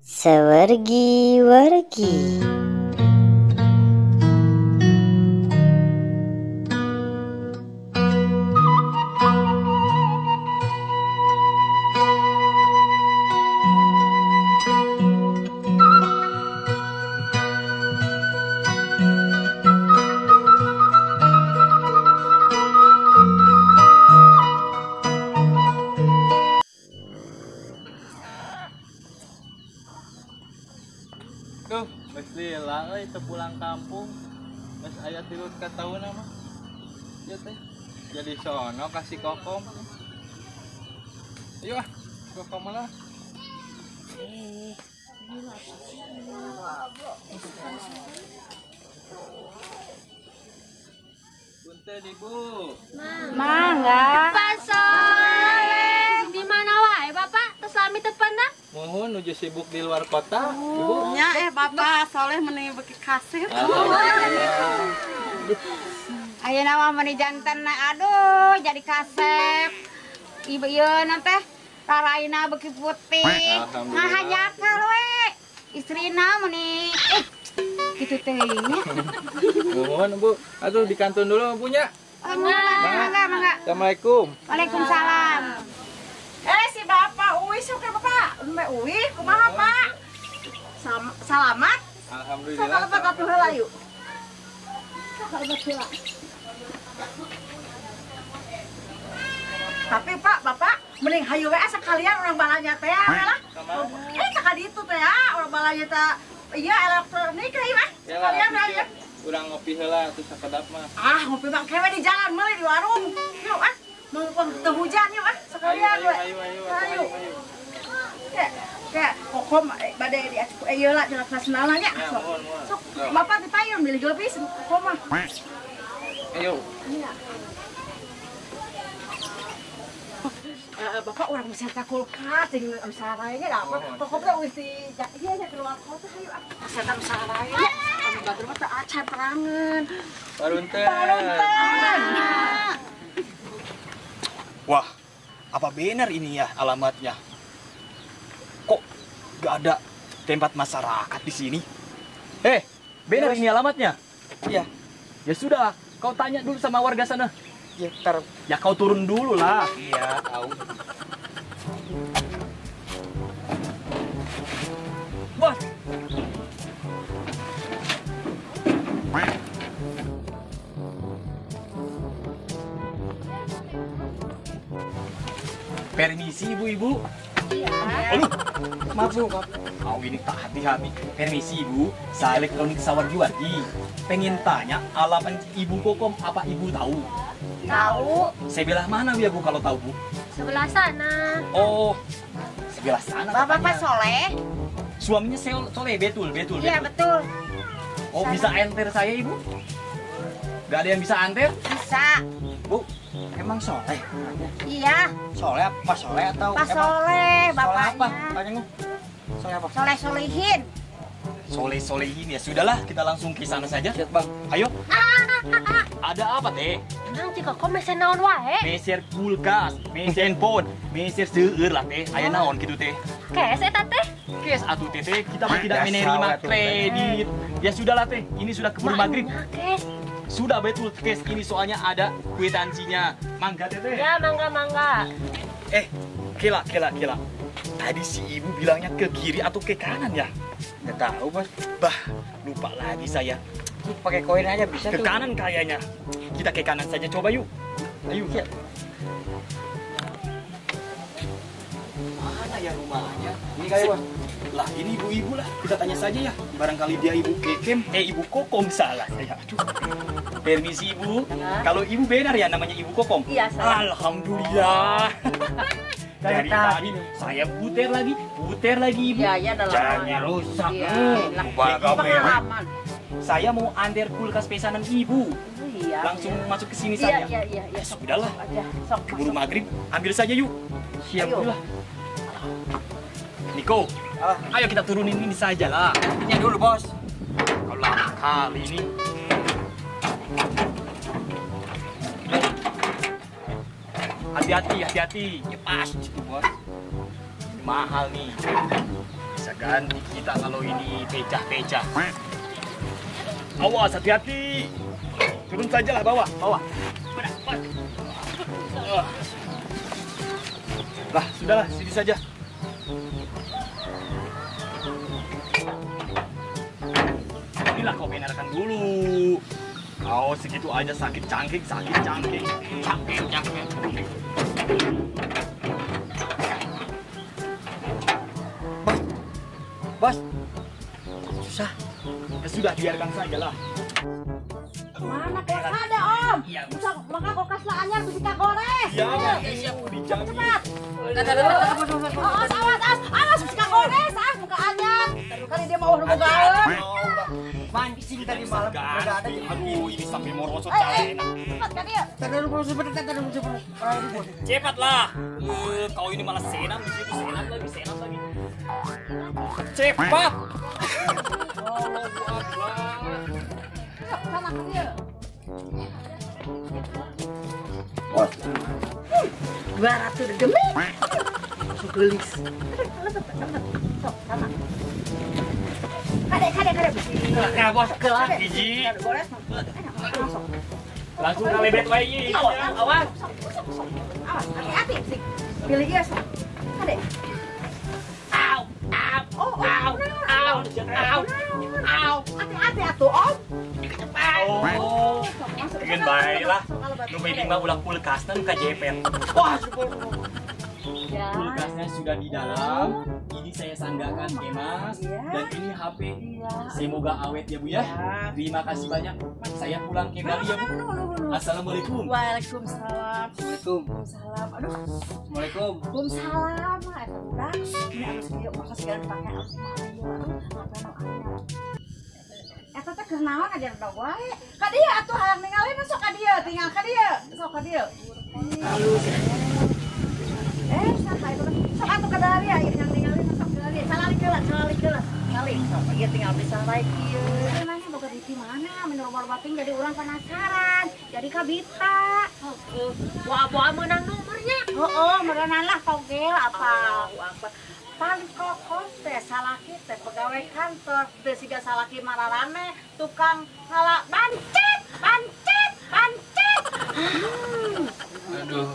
Sewergi-wergi. Duh, geus lila euy teu pulang kampung. Geus aya 3 taun mah. Ieu teh jadi sono ka si Kokom. Ayo ah, Kokom lah. Punten Ibu. Mangga. Pak Soleh, di mana wae Bapak? Terus lami tepan dah. Mohon nuju sibuk di luar kota, Ibu. Nya Bapak Soleh meni beuki kasep. Ayeuna mah meni janten aduh jadi kasep. Ibu ieu teh raraina beuki putih. Ngahajakal we. Istrina meni kitu teh nya. Mohon Bu, atuh dikantun dulu punya. Mangga, mangga. Assalamualaikum. Waalaikumsalam. Si Bapak uwi sok ya Bapak. Mbak uwi kumaha Pak? Salamat. Alhamdulillah. Sok ka heula yuk. Sok heula. Tapi Pak, Bapak mending hayu we sekalian urang balanja teh lah. Ka ditu teh urang balanja teh iya elektronik hayu ah. Sekalian aja. Urang ngopi heula atuh sakedap mah. Ah, ngopi mah kewe di jalan meuli di warung. Yuk ah. Mumpung teu hujan yuk ah sekalian we. Ayo. Kayak Kokom bade di ieu lah jelas nasional nya. Sok Bapak dipayun beli gelebis Kokom mah. Ayo. Iya. Bapak urang wisata kulkas jeung usaraya da apa Kokom teh wis di ieu nya keluar kota hayu ah. Wisata usaraya. Kami batur mah teu acan perangan. Parunten. Parunten. Wah, apa benar ini ya alamatnya? Kok gak ada tempat masyarakat di sini? Benar ini alamatnya? Iya. Ya sudah, kau tanya dulu sama warga sana. Ya, ntar. Ya kau turun dulu lah. Iya, tahu. Wah. Permisi ibu-ibu. Iya. Aduh, maaf Bu, maaf. Oh ini tak hati-hati. Permisi Ibu, saya elektronik Sawargi-wargi. Pengen tanya alamat Ibu Kokom, apa Ibu tahu? Tahu. Sebelah mana ya Bu kalau tahu Bu? Sebelah sana. Oh, sebelah sana. Bapak Pak Soleh. Suaminya Soleh, betul, betul. Iya, betul. Oh, sana. Bisa anter saya Ibu? Gak ada yang bisa anter? Bisa. Bu, emang Soleh? Iya. Soleh apa? Soleh atau? Pak Soleh, bapaknya. Soleh apa? Tanya. Soleh apa? Soleh Solehin. Soleh Solehin ya sudahlah, kita langsung ke sana saja. Siap, Bang. Ayo. Ada apa, Teh? Emang si Kokom meser naon wae? Meser kulkas, meser handphone, meser seueur lah, Teh. Aya naon gitu, Teh? Kes eta teh? Kes atuh, Teh. Kita mah tidak menerima kredit. Ya sudahlah, Teh. Ini sudah keburu maghrib. Kes. Sudah betul kes ini soalnya ada kwitansinya. Mangga Teteh. Ya, mangga mangga. Kela. Tadi si ibu bilangnya ke kiri atau ke kanan ya? Nggak tahu, Bos. Bah, lupa lagi saya. Pakai koin aja bisa ke tuh. Kanan kayaknya. Kita ke kanan saja coba yuk. Ayo. Ya. Mana ya rumahnya? Ini kali, Bos. Lah, ini ibu-ibu lah. Kita tanya saja ya. Barangkali dia ibu Kekem, ibu Kokom salah saya. Aduh. Permisi Ibu. Ya. Kalau Ibu benar ya namanya Ibu Kokom? Iya, saya. Alhamdulillah. Dari tadi saya puter lagi Ibu. Iya, ya, dalam jalannya rusak. Iya. Pengalaman. Saya mau antar kulkas pesanan Ibu. Iya. Langsung masuk ke sini saja. Iya. Ya, sudahlah. Sok, keburu maghrib, ambil saja yuk. Siap lah. Niko, ayo kita turunin ini saja lah. Ini dulu, Bos. Kalau lama kali ini. Hati-hati, hati-hati. Ya pas itu, Bos. Ini mahal nih. Bisa gagal. Ganti kita kalau ini pecah-pecah. Awas, hati-hati. Turun sajalah bawah, bawah. Lah, sudahlah, sini saja. Inilah kau benarkan dulu. Kau segitu aja sakit cangking, sakit cangking. Cangking, cangking. Bos, bos, susah. Ya sudah, biarkan saja lah. Mana kulkas ada, Om? Iya, maka kulkas lah anyar bisa kagores. Iya, siap dijamin. Cepat. Awas, awas, awas, awas bisa kagores, ah buka anyar. Kali dia mau buka. Mancing tadi malam enggak ada. Aduh, ini sampai mau rosot cara enak. Cepat kan dia. Cepatlah. Kau ini malah senam di situ, senam lagi, senam lagi. Cepat. Allahu Akbar. Sana ke dia. Bos. 200 demi. Masuk gelis. Sok, sana. Kade, kade, kade. Nah, bos, hiji. Langsung kalebet wae ieu. Awas. Awas, hati-hati sih. Pilih ieu sok. Kade. Au, au, oh, au, au, au, au. Hati-hati atuh, Om. Oh, ingin baiklah. Nu penting mah ulah kulkasna nu kajepet. Wah, syukur. Kulkasnya sudah di dalam. Ini saya sanggakan, Mas. Dan ini HP. Semoga awet ya, Bu ya. Terima kasih banyak. Saya pulang ke Bali ya, Bu. Assalamualaikum. Waalaikumsalam. Assalamualaikum. Waalaikumsalam. Aduh. Assalamualaikum. Waalaikumsalam. Eta budak. Ini anu kieu masa segala dipake anu Eta teh keur naon aja dog wae. Ka dieu atuh hayang ningali mah sok ka dieu, tinggal ka dieu. Sok ka dieu. Halus. Saha itu sok atuh ka dieu ieu yang ningali mah sok ka dieu. Calalik heula, calalik heula. Calik sok ieu tinggal bisa wae kieu. Emangnya boga duit di mana? Menurut bating jadi urang penasaran. Jadi kabita. Heeh. Boa-boa meunang nomornya. Heeh, meureunan lah togel apa. Allahu Akbar. Pan kokos teh salaki teh pegawai kantor teh siga salaki mararane tukang ngala bancet bancet bancet. Aduh.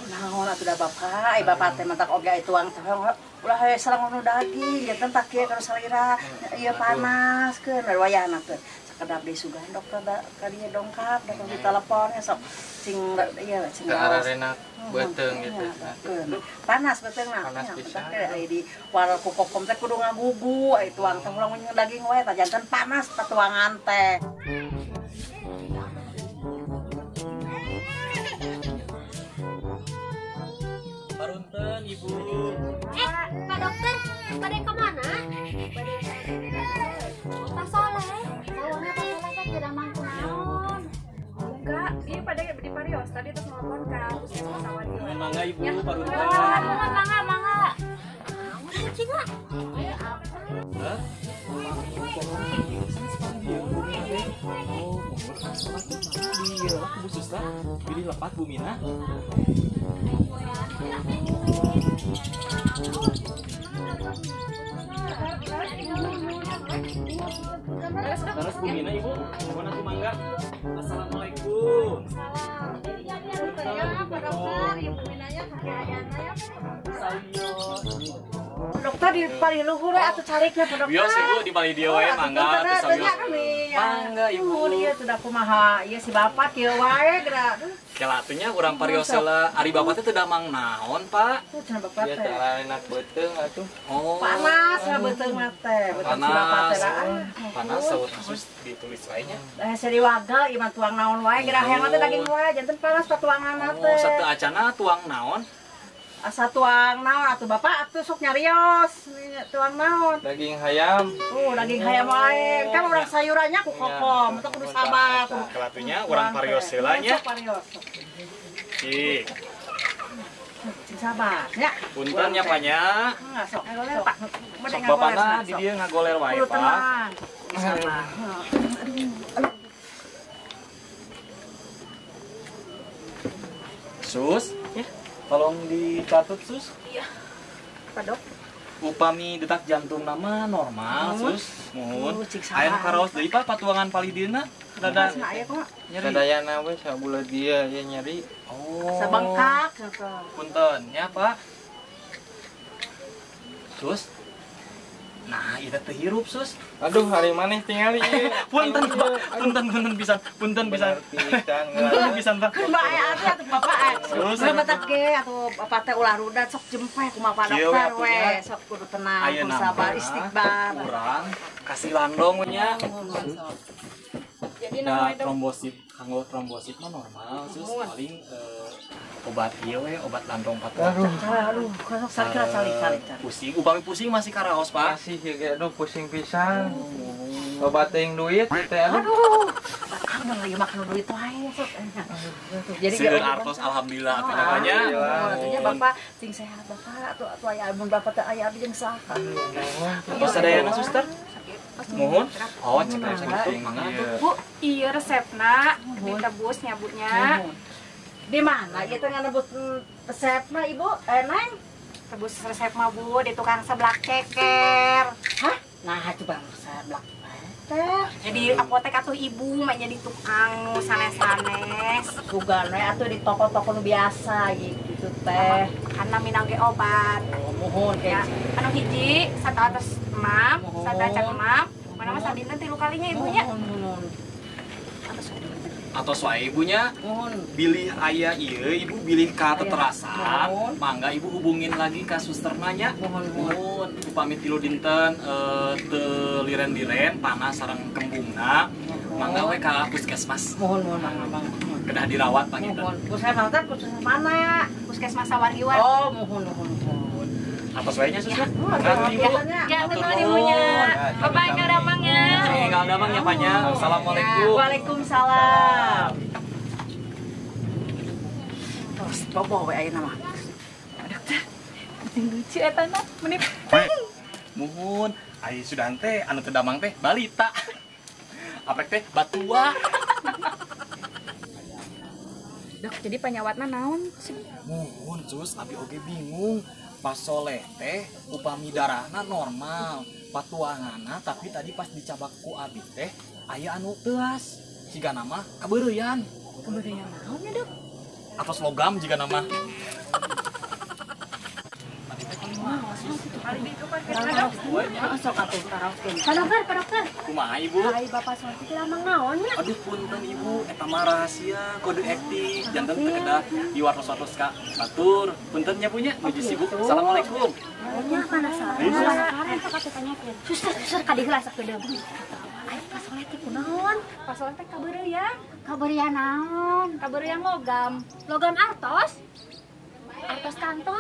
Naon atuh da bapak, ai bapak teh mantak oge ai tuang teh ulah we sareng nu daging janten tak kieu kana salira ieu panas keun wayahna teh sakedap deui sugan dokter da ka dieu dongkap da di telepon sok sing ieu sing arenak beuteung gitu. Panas beuteungna. Panas pisan. Ai di waral ku kokom teh kudu ngagugu ai tuang teh ulah daging wae tah janten panas patuangan teh. Parunten Ibu. Pak Dokter, pada kemana? Pak Soleh. Sawahnya Pak Soleh teh tidak mampu naon. Enggak, iya pada di Parios tadi terus nelfon ke puskesmas Sawadila. Mangga Ibu, parunten. Mangga, mangga. Naon sih, Cik? Hah? Oh, iya, Bu Suster, pilih lepat Bu Mina. Terus Bu Mina Ibu, mohon aku mangga. Assalamualaikum. Salam. Pak Dokter, Ibu Minanya kakek ayana ya. Dokter di paling luhur atuh carikna Pak Dokter. Bios Ibu di paling dieu wae mangga atuh sawios. Mangga Ibu. Ieu sudah kumaha ieu si bapak kieu wae geura. Kela atuh nya urang parios heula. Ari bapak teh teu damang naon, Pak? Tuh cenah bapak teh. Ieu enak beuteung atuh. Oh. Panas lah beuteung mah teh. Beuteung si bapak teh lah. Panas saur kasus ditulis wae nya. Eh seri wagal ieu mah tuang naon wae geura hayang teh daging wae janten panas patuanganna teh. Oh, sateu acana tuang naon? Asa tuang naon atuh bapak atuh sok nyarios tuang naon? Daging hayam. Oh, daging hayam wae. Kan urang sayurannya ku kokom, atau kudu sabar. Kelatunya urang parios heula nya. Parios. Cik. Cing sabar nya. Punten nya Pak nya. Sok ngagoler Pak. Sok bapana di dieu ngagoler wae Pak. Sabar. Aduh. Sus, ya. Tolong dicatat, Sus. Iya. Pak Dok. Upami detak jantung nama normal, sus. Muhun. Aya nu karaos deui Pak patuangan palidina. Rada nyeri. Sadayana we sabuleut dia ya nyeri. Oh. Sabengkak gitu. Punten nya Pak. Sus. Nah, ieu teh hirup, sus. Aduh, hari maneh tingali ieu. Punten, Pak. Punten pisan. Punten pisan. Punten pisan, Pak. Kumaha aya atuh Bapak. Sus, batak ge atuh bapak teh ulah rudat sok jempeh kumaha Pak dokter we. Sok kudu tenang, kudu sabar, istighbar. Urang kasih landong we nya. Jadi namanya trombosit, kanggo trombosit mah normal, sus. Paling obat ieu we, obat landong patuh. Aduh, sok sakit calik-calik. Pusing, upami pusing masih karaos, Pak. Masih ge aduh pusing pisan. Obat teuing duit teh aduh. Aduh, lagi makan duit wae sok. Jadi seueur artos alhamdulillah atuh namanya. Atunya Bapak sing sehat Bapak atuh atuh aya mun Bapak teh aya abdi jeung saha. Tos sadayana suster? Mohon. Oh, cek sakit mangga atuh. Bu, ieu resepna ditebus nyabutnya. Di mana ieu teh nganebus resepna Ibu? Neng? Tebus resep mah Bu di tukang seblak ceker. Hah? Nah, coba seblak ceker. Jadi apotek atuh Ibu mah jadi tukang nu sanes-sanes. Bukan we atuh di toko-toko nu biasa gitu teh. Karena minang ge obat. Oh, muhun ya. Anu hiji 106, 106. Mana mah sadinten 3 kalinya ibunya. Muhun. Atau soal ibunya bilih ayah iya ibu bilih ka teterasan mangga ibu hubungin lagi ka susterna nya. Muhun upami 3 dinten teu liren-liren panas sareng kembungna mangga we ka puskesmas. Muhun mangga mangga kedah dirawat panginten. Puskesmas teh puskesmas mana? Puskesmas Sawargiwan. Oh, muhun. Atos wae nya suster. Ya, nuhun ibunya. Bapak enggal damang ya. Enggal damang ya Pak nya. Assalamualaikum. Waalaikumsalam. Terus bobo we ayeuna mah. Dokter, penting lucu eta na menip. Muhun, ai sudah teh anu teu damang teh balita. Aprek teh batua. Dok, jadi panyawatna naon sih? Muhun, sus, abi oge bingung. Pas Soleh teh upami darahna normal, patuanganna tapi tadi pas dicabak ku abi teh aya anu teuas. Jiga nama kabeureuyan. Kabeureuyan naon nya, Dok? Atos logam jiga nama. Sok atuh karaoskeun. Pak dokter, Pak dokter. Kumaha Ibu? Ai Bapak Soleh teh lamang naon nya? Aduh punten Ibu, eta mah rahasia kode aktif janten teu kedah diwartos-wartos ka batur. Punten nya punya nuju sibuk. Assalamualaikum. Nya penasaran. Sok atuh tanyakeun. Suster, suster ka dieu sok geudeung. Ai Pak Soleh teh kunaon? Pak Soleh teh kabeureuyan. Kabeureuyan naon? Kabeureuyan logam. Logam artos? Artos kantor?